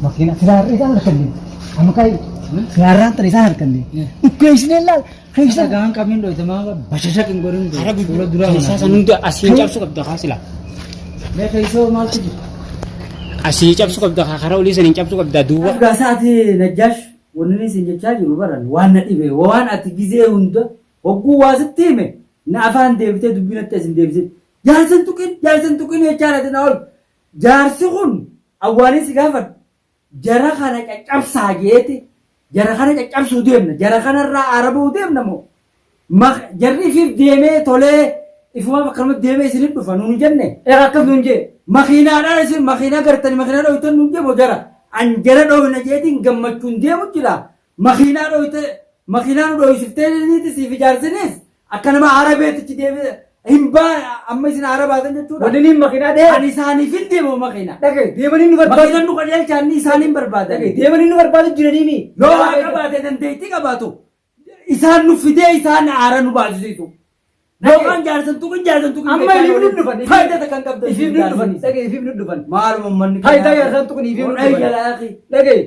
Makiina silaa har'a isaan harkanne. Amma ka'i silaa har'aan tana isaan harkanne. Dhukkeessinee laal keessa. Dhagaan qabin dhoytamaa bashashaq hin godhin fuula duraa Keessaa san hunda asiin cabsu qabda kaa sila. Mee keessoo maaltu jira? Asii cabsu qabda kaa karaa olii saniin cabsu qabda duuba. Gaasaati Najjaash wanni inni isin jechaa jiru baran waan na dhibe waan ati gizee hunda hogguu waa sitti hime na afaan deebitee dubbii natti as hin deebisin. Jaarsa hin tuqin jaarsa hin tuqin jechaa ati na ol. Jaarsi kun awwaalin si gaafadhu jara kana caccabsaa jeeti jara kana caccabsuu deemna jara kanarraa aarabuu deemna moo jarri ifiif deemee tolee ifumaaf akkanumatti deemee isinit dhufa nuun hin jenne. Egaa akkas nuun jee. Makiinaadhaan isin makiinaa gartanii makiinaa dhoytan nuun jee moo jara an jara dhoyna jeetiin gammachuun deemu jira Makiinaa dhoyte makiinaa nu dhoysiftee niiti siif ijaarsinis akka nama arabeetichi deebi hin baa amma isin aara baatan jechuudha. Wanni niin makiinaa dhee. Ani isaaniif hin deemu makiinaa. Dhagaye deemanii nu barbaadu. Makiinaan nu qajeelchaa inni isaaniin barbaadan. Dhagaye deemanii nu barbaadu jiranii mi. Yoo waa qabaate dandeettii qabaatu isaan nu fidee isaan aara nu baasisiisu. Yookaan jaarsan tuqin jaarsan tuqin. Amma ifiif nu dhufan. Faayidaa takka hin qabdan. Ifiif nu dhufan. Dhagaye ifiif nu dhufan. Maaluma manni. Faayidaa jaarsan tuqin ifiif nu dhufan. Dhagaye. Dhagaye.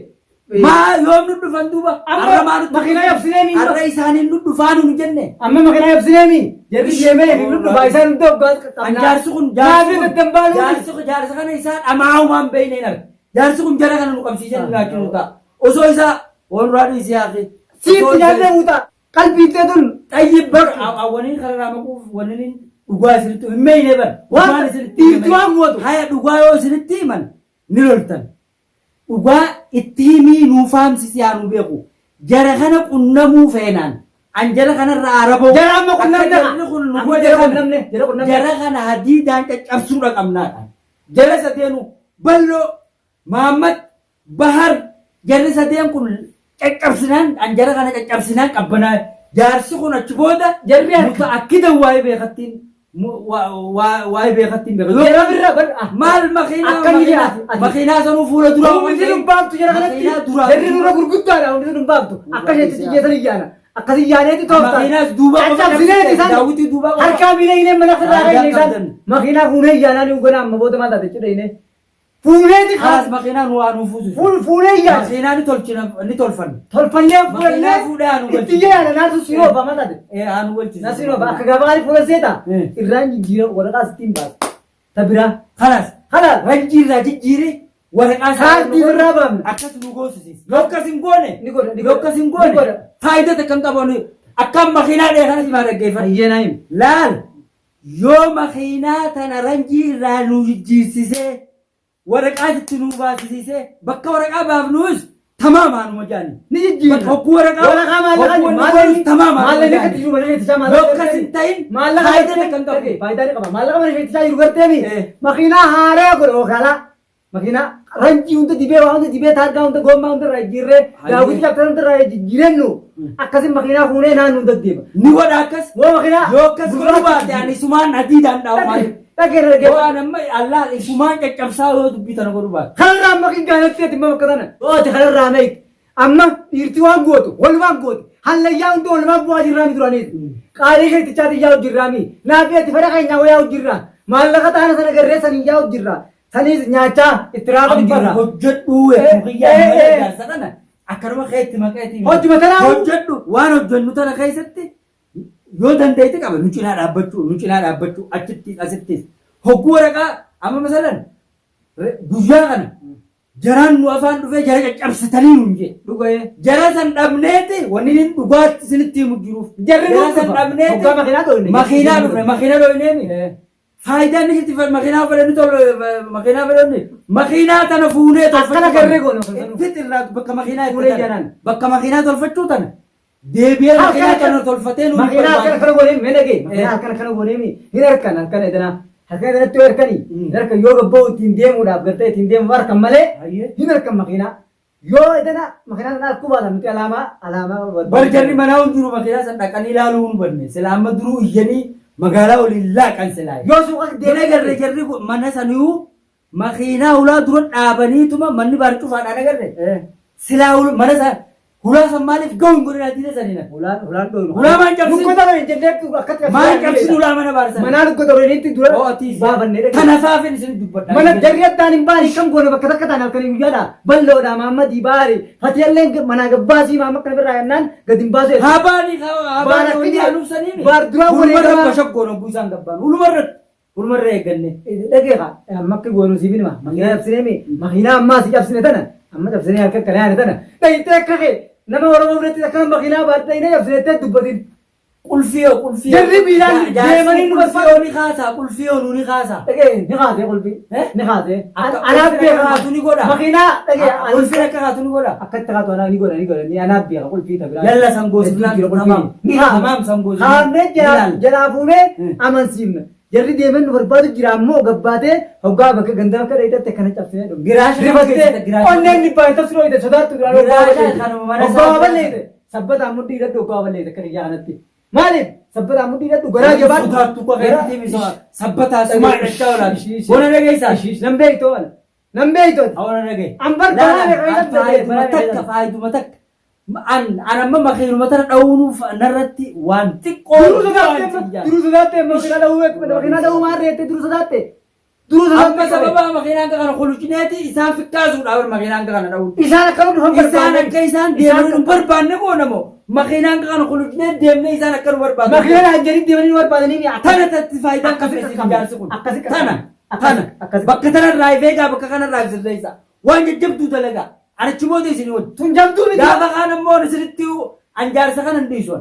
Maa yoom nu dhufan duuba? Amma Har'a maa nutti makiinaa yabsinee mi? Har'a isaaniin nu dhufaa nu jenne. Amma makiinaa yabsinee mi? Jarri deemee ifiif nu dhufaa isaan hunda hoggaa An jaarsi kun Naafii daddambaaluu. jaarsi kun jaarsi kana isaan dhamaa'umaan beekne hin arge. Jaarsi kun jara kana nu qabsiisee nu nyaachuu nu ta'a. Osoo isaa waan dhiisee hafe. Siitti nyaannee muutaa. Qalbii tee tun Xayyib bar awwaniin kararraa maquuf wanneen dhugaa isinitti hin meeyne bar. Waan Dhugaan isinitti dhiirti waan gootu. Haya dhugaa yoo isinitti himan ni loltan. Dhugaa itti himii nuu faamsisi haa nu beeku. Jara kana qunnamuu feenaan. An jara kanarra araboo. Jara amma qunnamne. Akka jarri kun nu Amma godhe jara kana. qunnamne, jara qunnamne. Jara kana hadiidaan caccabsuudha qabnaadha. Jara sadeenu balloo Mahammad Bahar jarri sadeen kun caccabsinaan an jara kana caccabsinaan qabbanaa jaarsi kun achi booda Jarri harka- muta akkidan waa'ee beekattiin waa'ee beekattiin beeka. Yoo Jara birra bar ah. maal makiinaa Akkam jedhe makiinaa ati- ati. makiinaa sanuu fuula dura Hundi sun baaftu jara kanatti. Makiinaa duraa Jarri nurra gurguddaadha hundi sun baaftu. Akka isheetti xiyyeessan iyyaana. Akkas iyyaaneeti tooftaan. Makiinaas duuba qofa Caccabsineeti isaan. daawwitii duuba qofa. Harkaa miila hineen mana sirraa Faayidaa keenye isaan. qabdan. Makiinaa fuunee iyyaanaa ni uganaa amma booda maal taate jechuudha hinee. Fuuneeti Kalaas makiinaa nu waa nu fuusisu. Fuunee iyyaana. Makiinaa ni tolchina ni tolfanna. Tolfannee Makiinaa fuudhannee fuudhee haa nu itti galchisu. iyyaana naatu si oofa maal taate. Ee haa nu galchisu. Nasi oofa akka gaafa qaali fuula seeta. Eh. Irraan jijjiira waraqaa sittiin baasa. Ta biraa. Kalaas. Kalaas. Ranjii irraa jijjiire waraqaa isaa Kaardii irraa baafna. Akkas nu goosisiis. Yoo akkas hin goone. Ni godha, ni Yoo godha. akkas hin Ni goone. godha. Faayidaa takka hin qabu. Akkam makiinaa dhee kanas maa dhaggeeffadhu. Hayyee naa himi. Laal yoo makiinaa tana ranjii irraa nu jijjiirsisee waraqaa itti nu baasisiisee bakka waraqaa baafnuus tamaamaanuma jaani. Ni jijjiirra. Bakka hogguu waraqaa Waraqaa maallaqa hogguu wanni goonus tamaamaanuma maallaqni jaani. akkatti jiru mana sheetichaa maallaqa Yoo akkas hin ta'in maallaqa faayidaa takka hin qabu. Faayidaa ni qaba. Maallaqa mana sheetichaa jiru garteemi. Eh. Makiinaa haaraa godha wakaalaa. Makiinaa ranjii hunda dibee waa hunda dibee taargaa hunda goommaa hunda irraa jijjiirree Hayyee. daawwitii chaptara hunda irraa jijjiirennu akkasi makiinaa fuunee naannoo hunda deema. Ni godha akkas. Moo makiinaa Yoo akkas godhu baate ani isumaan adiidhaan dhaabu maali? Dhagee dhagee. Yoo an amma Allah isumaan caccabsaa yoo dubbii tana godhu baate. Kanarraa amma qingaanatti ati immoo bakka tana. Yoo ati kanarraa meeyte Amma dhiirti waan gootu walumaan gooti. Hallayyaa hunda walumaan bu'aa jirraami duraaniis. Qaalii sheektichaatiin yaa'u jirraami. Naafi ati fara keenyaa yaa'u jirra. Maallaqa xaana sana garree saniin yaa'u jirra. Saniis nyaachaa itti raafatu Amma jirra. hojjedhuu jechuun kiyyaa malee jaarsa kana akkanuma keetti maqeetii. Hojjuma tanaa Hojjedhu waan hojjennu tana keessatti yoo dandeetti qaba nu cinaa dhaabbachuu nu cinaa dhaabbachuu achittis asittis hogguu waraqaa amma masalan guyyaa kana Jaraan nu afaan dhufee jara caccabsitanii nuun jee. Dhuga'ee. Jara san dhabneeti wanni inni dhugaatti isinitti himu jiruuf. Jarri Jara nuuf san dhufa. dhabneeti. Hoggaa makiinaa dhoyne. Makiinaa dhufne makiinaa dhoyneemi. Faayidaan inni sitti makiinaa fedhanni tol makiinaa fedhanni makiinaa tana fuunee tolfachuu. Akkana garree goone osoo sanuu. Itti irraa bakka makiinaa itti Fuunee tana. jalaan. Bakka makiinaa tolfachuu tana. Deebi'ee makiinaa tana tolfatee nuuf Makiinaa akkana kana goonee mee dhagee makiinaa akkana kana goonee hin harkan harkan edanaa harkan edanatti yoo harkanii hin harkan yoo gabba'u ittiin deemuudhaaf gartee ittiin deemuuf harkan malee hin harkan makiinaa yoo edana makiinaa sana harkuu baatan nuti alaamaa alaamaa Bar jarri manaa hin jiru makiinaa san dhaqanii ilaaluu hin hubanne. Silaa amma duruu iyyanii magaalaa waliin laaqan silaa. Yoo suuqa Hin deemee agarre jarri kun mana saniyuu makiinaa ulaa dura dhaabaniituma manni baar cufaadhaan agarre. Silaa mana isaa Hulaa san maaliif ga'u hin godhin adiina saniin? Hulaan hulaan dhoynu. Hulaa maan cabsin? Lukkota lama hin jennee akkatti Maan cabsin hulaa mana baarsan? Manaa lukkota horeniitti dura Ho'atii baafannee dhaqne. Kana faafin isin dubbadha. Mana jarri addaan hin baane kam goone bakka takka ta'an halkanii guyyaadha. Bal'oodha Mahammadii baari. Fatiyalleen manaa gabbaasii Mahammad kana birraa jennaan gadi hin baasu. Haa baani haa Baar baani akka wanni jedhu. anuuf saniimi. Baar duraa Hulumarra wareegamaa. bashaggoon hogguu isaan gabbaan. Hulumarratti. Hulumarra eegganne. Dhageeqa amma akka goonu siif hima. Makiinaa cabsinee mi? Makiinaa ammaa si cabsine tana. Amma cabsinee harka kana yaane tana. Dhayitee akka kee nama Oromoo biratti akkana makiinaa baadhee dhayinee cabsinee itti dubbatin. Qulfii yoo qulfii yoo. Jarri biilaan deemanii nu Qulfii yoo ni kaasaa qulfii yoo nu ni kaasaa. Dhagee ni kaasee qulfii. Eh? Ni kaasee. Akka Anaaf qulfii beeka. akka kaatu ni godha. Makiinaa dhagee. Qulfii akka kaatu ni godha. Akkatti kaatu anaa ni godha ni godha ni anaaf beeka qulfii ta biraa. Yalla sangoosifnaan Hedduu jira tamaam. qulfii. Ni kaafna. Tamaam sangoosifnaan. Kaafnee Ni ilaalla. jalaa fuunee Hmm. amansiifna. Jarri deeman nu barbaadu jira ammoo gabbaatee hoggaa bakka ganda bakka dhayitatti akkana cabsee dhufu. Giraasha kam Rifattee keessatti giraasha? onneen dhibbaa hin tafsiroo hidhe sodaattu duraan hoggaa Giraasha balleeyte. kanuma mana Hoggaa isaa balleeyte. Sabbataan mudhii hidhadhu hoggaa balleeyte akka kiyyaa kanatti. Maaliif? Sabbataan mudhii hidhadhu garaa jabaadhu. Sodaattu qofa Garaa- keessatti misa sabbataa sumaa hidhachaa olaati. Bona dhageessaa. Nan beeytoo ala. Nan beeytoo. Hawana dhagee. An bar balaa meeqa keessatti Faayiduma balaa meeqa takka faayiduma takka. An an amma makiinuma tana dha'uunuuf narratti waan xiqqoo. Duruu sodaatte duruu sodaatte makiinaa dha'uu makiinaa dha'uu maal reette duruu sodaatte. Duruu Amma sodaatte. sababa makiinaan kana kuluccineeti isaan fikkaasuudhaaf makiinaan kana dha'uun. Isaan akka nu dhufan Isaan akka isaan deemanii nu barbaanne goonamoo makiinaan kana kuluccinee deemnee isaan akka nu barbaanne. Makiinaa hanjanii deemanii nu barbaadanii ni Tana tatti faayidaan Akkasi qabne qaqqabne. jaarsi kun. Akkasi Tana. qaqqabne. Tana. Akkasi Bakka tanarraa ifee egaa bakka kanarraa sirreessa. Waan jajjabduu dalagaa. Ani achi booda isin wajji. Tun jabduu miti. Gaafa kaan ammoo isinitti an jaarsa kana hin dhiisu.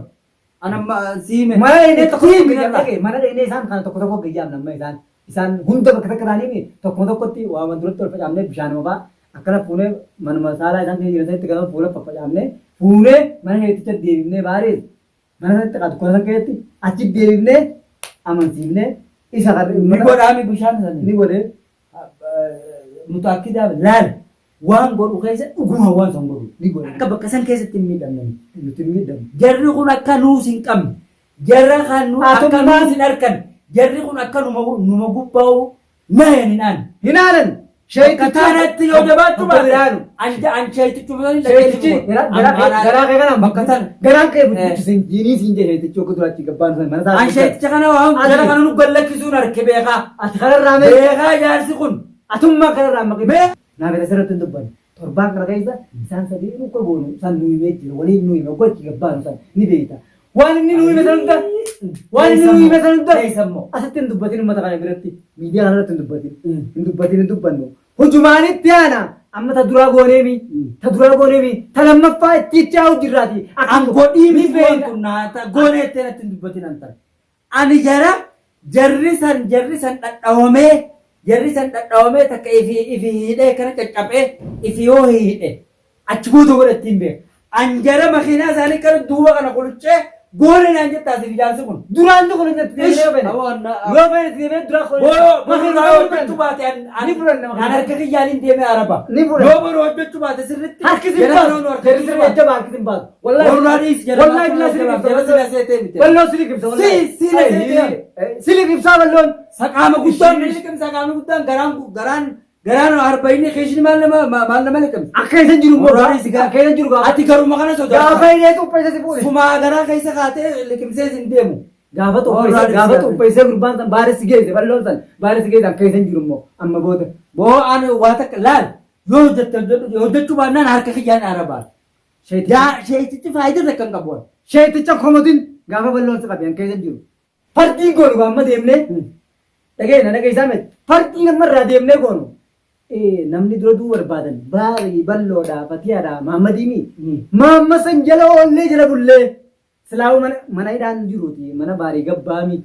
An amma siime. Mana dhaqnee tokko tokko Siime gayyaam narraa. dhaqee mana dhaqnee isaan kana tokko tokko gayyaam namma isaan isaan hunda bakka takka ta'anii tokko tokkotti waa duratti ol facaafnee bishaan fa'aa akkana fuunee manuma saalaa isaan keessa jiran sanitti gama fuula faffacaafnee fuunee mana keeticha deebifnee baarees mana sanatti qaatu kona san keessatti achi deebifnee amansiifnee isa kan Ni godhaami bishaan sanii. ni godhee Mutaakidaa laal waan godhu keessa dhuguma waan san godhu. Ni godhe. Akka bakka san keessatti hin miidhamne. Nuti hin miidhamne. Jarri kun akka nuus hin qabne. Jarra kan nu akka Atummaan- nuus hin arkan. Jarri kun akka numa numa gubbaa'u nayan hin aan. Hin haalan. Bakka taanatti yoo jabaachuu baate. Biraanu. An sheetichu Sheetichi garaa kee kanaan bakka tana. Garaan kee bulchisin jiinii siin jedhe sheetichi akka duraatti gabbaan sun mana isaa. An sheeticha kana waan jara kana nu gallakkisuun arke beekaa. Ati kanarraa mee Beekaa jaarsi kun. atummaa kanarraa maqee. Mee Naa fedha sirriitti hin dubbanne. Torbaan kana keessa isaan sadii akka goonu isaan nu himee jira waliin nu hime gochi gabbaanu san ni beekta. Waan inni nu hime san hunda waan inni nu hime san hunda Keessa immoo. asitti hin dubbatin uummata kana biratti miidiyaa kana irratti hin dubbatin hin dubbatin hin dubbannu. Hujumaanitti aana amma ta duraa gooneemi ta duraa gooneemi ta lammaffaa itti itti jirraati. An godhii miti waan kun naa goonee itti natti hin dubbatin an tana. Ani jara jarri san jarri san dhadhawamee jarri san dhadhawamee takka ifi ifi hidhee kana caccabee ifi yoo hidhe achi booda godhatti hin beeku. An jara makiinaa isaanii kana duuba kana quluccee goone naan jettaa siif ijaarsi kun. Duraan tokko hin itti deemee yoo fedhe. Awwa, na- Yoo fedhe itti deemee duraa Boroo boroo Makiinaa hojjechuu baate an Ni fudhanna an harka kiyyaaniin deemee araba. Ni fudhanna. Yoo boroo hojjechuu baate sirriitti. Harki sin jara baasu. kana nu harka Jarri sin sirrii baasu. jajjaba harki sin baasu. Wallahi Wallahi jara wallahi bilaa sirrii jara ibsa. sila seetee miti. Walloo sirrii ibsa. Si- si la seetee. Sirrii ibsaa walloon. Saqaama guddaan ni liqimsa qaamni guddaan garaan garaan garaan arbayni keeshni maal nama maal nama liqimsa. Akka isan jiru immoo Warraani si akka isan jiru gaafa. Ati garuma kana sodaata. Gaafa inni xupheessa si fuudhe. Sumaa garaa keessa kaatee liqimsee sin deemu. Gaafa xupheessa Warraani si gaafa gaafa. xupheessa gurbaan san baaressi geesse balloon san baaressi geesse akka isan jiru immoo amma booda. Boo ani waa takka laal yoo hojjette hojjedhu hojjechuu baannaan harka kiyyaan arabaa. Yaa sheetichi faayidaa takka hin qabu. Sheeticha komotin gaafa balloon si qabe akka isan jiru. Fardiin goonu amma deemnee dhageenya dhageessaa miti. Fardiin amma irraa deemnee goonu. Namni dura duu barbaadan baarii balloodhaa fatiyaadhaa maammadiimi. Maamma san jala oollee jala bullee silaa'uu mana mana hidhaan jiruuti mana baarii gabbaami.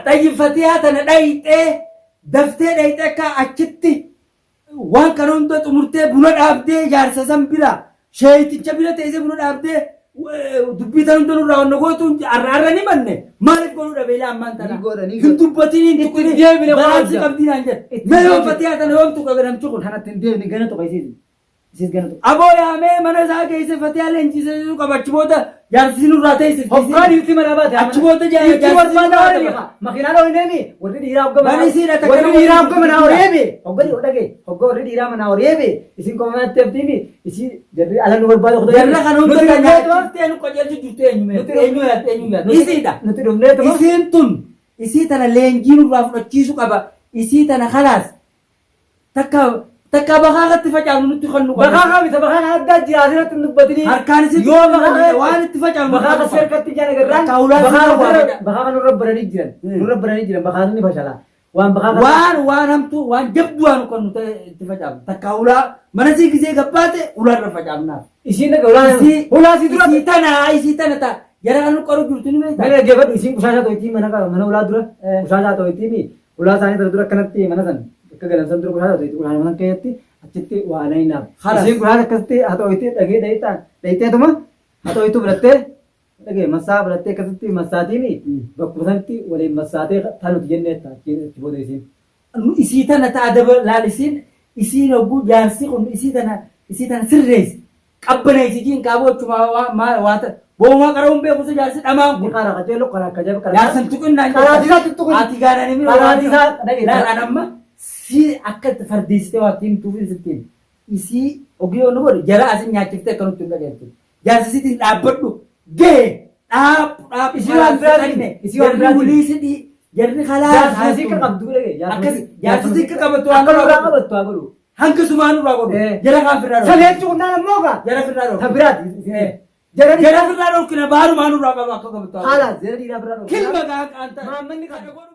Xayyifatiyaa tana dhayixee daftee dhayixee akka achitti waan kana hunda xumurtee buna dhaabdee jaarsa san bira sheeticha bira teessee buna dhaabdee dubbii tan hunda nurraa wanna gootu arra arra ni manne maaliif godhuu dhabe ilaa ammaan tana Ni godha, ni hin godha. dubbatin hin Itti tuqini deebine waan balaan si hojja. qabdii naan jedhe Itti mee yoom deebine. fatiyaa tana yoom tuqa namchi kun Kanatti hin deemne gana tuqa isiis. Isiis gana tuqa. aboo yaamee mana isaa keessa fatiyaa leenjisee qaba achi booda jaarsisi nurraa teessifti Hoggaan dhiirti mana baate. Achi booda Dhiirti jaarsi barbaada nurraa waan ta'e. hiika. Makiinaa dhoohineemi warri dhiiraa hogga Bani isiin akka warri nama dhiiraa hogga manaa waliin horeebe. Hogga dhagee hogga warri dhiiraa manaa horeebe. Isin qoma manatti haftiimi. Isii jarri ala nu barbaadu kutaa. Jarra kana hunda Nuti kan dhufneetuma nyaachiftee nu qajeelchu jirtu eenyu mee? Nuti Eenyu yaadde eenyu yaadde? nuti- Isiidha. Nuti dhufneetuma. Isiin tun isii tana leenjii nurraa fudhachiisu qaba. Isii tana kalaas takka takka bakaakatti facaafnu nutti kan nu qaba. Bakaa miti bakaa kan addaa jira asirratti hin dubbatini. Harkaan isin yoo bakaa waan itti facaafnu bakaa kan seerkatti ijaan agarraan Takka ulaan bakaa sirra kan waa sirra- faca- bakaa kan nurra baranii jiran nurra baranii jiran bakaa ni fashala waan bakaa kan waan waan hamtuu waan jabduu waan kan nuti itti facaafnu takka ulaa mana sii gisee gabbaate ulaa irra facaafnaaf. Isiin dhaqa ulaan Isii ulaa si dura isii tana isii tana ta jara kan nu qaru jirtu ni beektaa. Mana dhaggeeffadhu isiin qushaashaa to'ittii mana mana ulaa dura qushaashaa to'ittii ulaa isaanii tana dura akkanatti mana san akka galan san dura qushaashaa to'ittii qushaashaa mana keessatti achitti waa anayinaaf. Halas. Isiin qushaasha akkasitti haa to'ittii dhagee dhayittaa dhayitteetuma haa to'ittuu fudhattee dhagee massaa fudhattee akkasitti massaatiin bakkuma sanatti waliin massaatee tanuti jenneetta achi booda isiin. Isii tana ta adaba laal isiin isiin hogguu jaarsi kun isii tana isii tana sirreessi qabbaneessi jiin kaaboo achuma waa maa waa ta boomaa qara'uun beeku isa jaarsi dhamaan Ni kun qara qajeelu qara akka jabe qara. jaarsan tuqinnaan Qaraatii isaa tuttuqin. Ati gaanani mi Qaraatii isaa dhagee. Laal an amma si akka itti fardeessitee waa ittiin himtuuf sitti himi. Isii ogii nu godhe jara asin nyaachiftee akka nutti hin qajeelchu. Jaarsi sitiin dhaabbadhu gahe dhaabbu dhaabbu. Isii waan biraatiin, isii waan Jarri biraatiin. wulii sidhii jarri kalaa. Jaarsi akka qabdu dhagee. Akkas jaarsi akka qabattu waan Akka nurraa godhu. qabattu haa godhu. Hanga sumaa nurraa godhu. Jara kaan firraa dhorkina. Saleen cuunnaan ammoo gaa. Jara firraa Ta dhorkina. biraati. Jara Jara firraa dhorkina baarumaa nurraa qaba akka qabattu haa godhu. Haala jara dhiiraa biraa dhorkina. Kilma gaa qaanta. Maammanni kana. godhu.